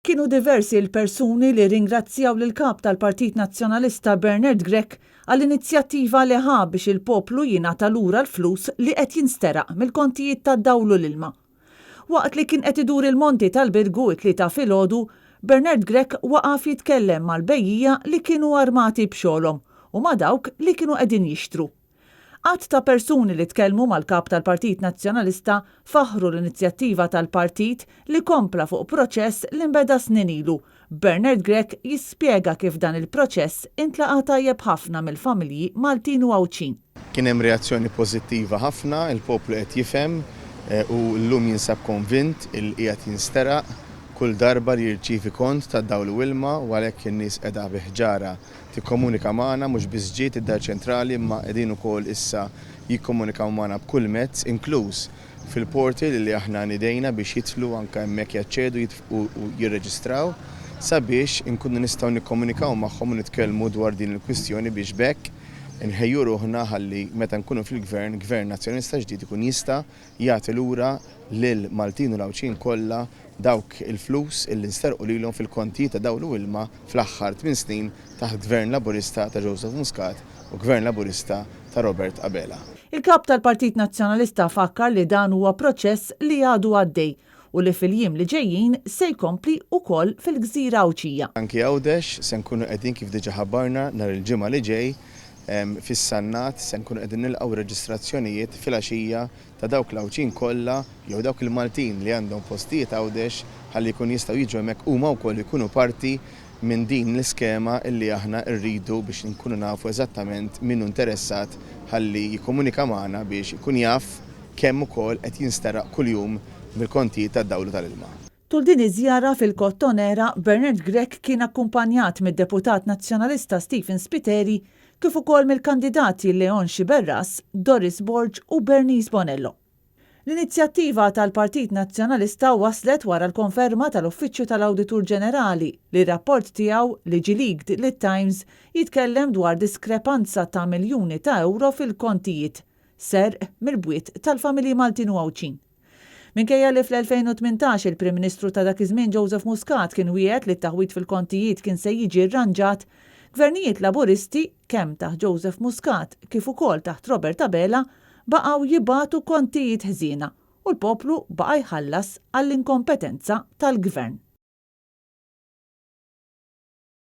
Kienu diversi l-persuni li rringrazzjaw lill-Kap tal-Partit Nazzjonalista Bernard Grech għall-inizjattiva li ħa biex il-poplu jingħata lura l-flus li qed jinsteraq mill-kontijiet tad-dawl u l-ilma. Waqt li kien qed idur il-monti tal-Birgu it-Tlieta filgħodu, Bernard Grech waqaf jitkellem mal-bejjiegħa li kienu armati b'xogħolhom u ma' dawk li kienu qegħdin jixtru. Għadd ta' persuni li tkellmu mal-Kap tal-Partit Nazzjonalista faħħru l-inizjattiva tal-partit li kompla fuq proċess li nbeda snin ilu, b'Bernard Grech jispjega kif dan il-proċess intlaqa' tajjeb ħafna mill-familji Maltin u Għawdxin. Kien hemm reazzjoni pożittiva ħafna, il-poplu qed jifhem u llum jinsab konvint il qiegħed jinsteraq kull darba li jirċievi kont ta' dawl u ilma u għalhekk in-nies qiegħda bi ħġarha tikkomunika magħna, mhux biss ġiet id-Dar Ċentrali imma qegħdin ukoll issa jikkomunikaw magħna b'kull mezz, inkluż fil-portal li aħna nidejna biex jidħlu anke hemmhekk jaċċedu u jirreġistraw sabiex inkunu nistgħu nikkomunikaw magħhom u nitkellmu dwar din il-kwistjoni biex b'hekk inħejju ruħna ħalli meta nkunu fil-Gvern, Gvern Nazzjonalista ġdid ikun jista' jagħti lura lill-Maltin u l-Għawdxin kollha dawk il-flus illi nsterqu lilhom fil-kontijiet ta' dawl u ilma fl-aħħar tminn snin taħt Gvern Laburista ta' Joseph Muscat u Gvern Laburista ta' Robert Abela. Il-Kap tal-Partit Nazzjonalista fakkar li dan huwa proċess li għadu għaddej u li fil-jiem li ġejjin se jkompli wkoll fil-gżira Għawdxija. Anki Għawdex se nkunu qegħdin kif diġa ħabbarna nhar il-Ġimgħa li ġej fis-Sannat se nkunu qegħdin nilqgħu reġistrazzjonijiet filgħaxija ta' dawk l-Għawdxin kollha jew dawk il-Maltin li għandhom postijiet Għawdex ħalli jkunu jistgħu jiġu hemmhekk huma wkoll jkunu parti minn din l-iskema illi aħna rridu biex inkunu nafu eżattament min hu interessat ħalli jikkomunika magħna biex ikun jaf kemm ukoll qed jinsteraq kuljum mill-kontijiet tad-dawl u tal-ilma. Tul din iż-żjara fil-Kottonera, Bernard Grech kien akkumpanjat mid-Deputat Nazzjonalista Stephen Spiteri kif ukoll mill-kandidati Leon Sciberras, Doris Borg u Bernice Bonello. L-inizjattiva tal-Partit Nazzjonalista waslet wara l-konferma tal-Uffiċċju tal-Awditur Ġenerali li r-rapport tiegħu li ġie leaked lit-Times jitkellem dwar diskrepanza ta' miljuni ta' ewro fil-kontijiet, serq mill-bwiet tal-familji Maltin u Għawdxin. Minkejja li fl-2018 il-Prim Ministru ta' dak iż-żmien Joseph Muscat kien wiegħed li t-taħwid fil-kontijiet kien se jiġi rranġat, gvernijiet Laburisti, kemm taħt Joseph Muscat kif ukoll taħt Robert Abela, baqgħu jibagħtu kontijiet ħżiena u l-poplu baqa' jħallas għall-inkompetenza tal-Gvern.